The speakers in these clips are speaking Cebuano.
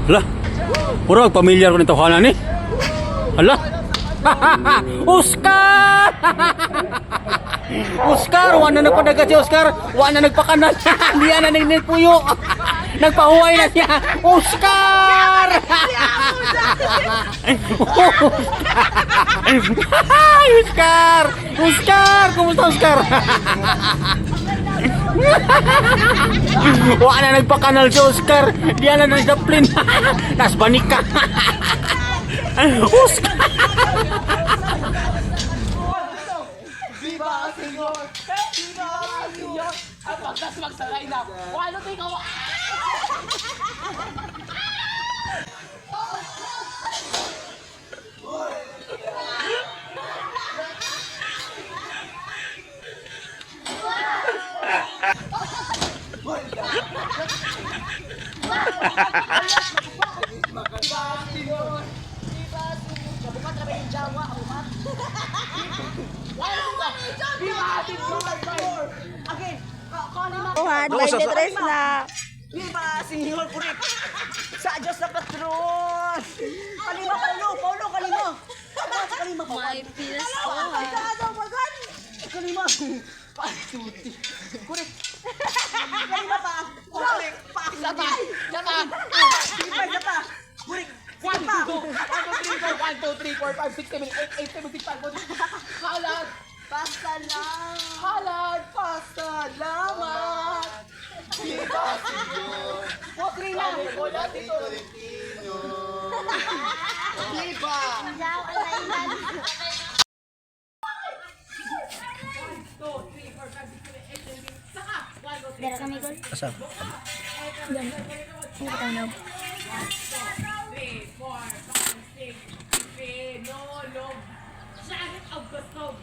Hala. Puro pamilyar ko nito tawhana ni. Hala. Oscar! Oscar, wa na nagpadagat si Oscar. Wa na nagpakanan. Hindi na nagpuyo. Nagpahuway na siya. Oscar! Oscar! Oscar! Kumusta, Oscar? Wa na nagpakanal si Oscar. Di na nagdaplin. Tas banika. Oscar! Viva Senyor! Viva Senyor! Ang pagdasmag sa line-up. Walo ikaw. Tuhan, 23 na. Viva Senyor Kurik! Sa Diyos na patron! Kalima, Paulo! Paulo, kalima! Kalima, Paulo! May pilas ko. Kalima! Patuti! Kurik! Kalima pa! Kurik! Pa! Isa pa! Isa pa! Sige pa, isa pa! Kurik! 1, 2, 1, 2, 3, 4, 1, 2, 3, 4, 5, 6, 7, 8, 8, 7, 6, 5, 4, 3, Halad! Pasalamat! Halad! Pasalamat! Viva Senyor! Potri na! Wala dito! Viva! Dara kami gol. Asa? Yan. Ano ka tawag? 3, 4, 5, 6, Pinolog. Janet Augustov.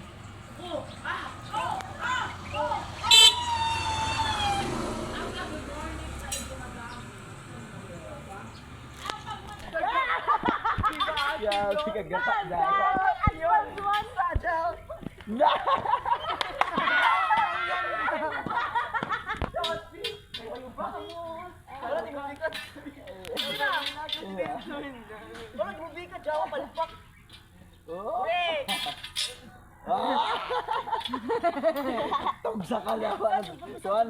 Oh, ah, oh, ah, oh, oh. Ang good morning sa inyo, madam. Tugsa ka naman. Tuan.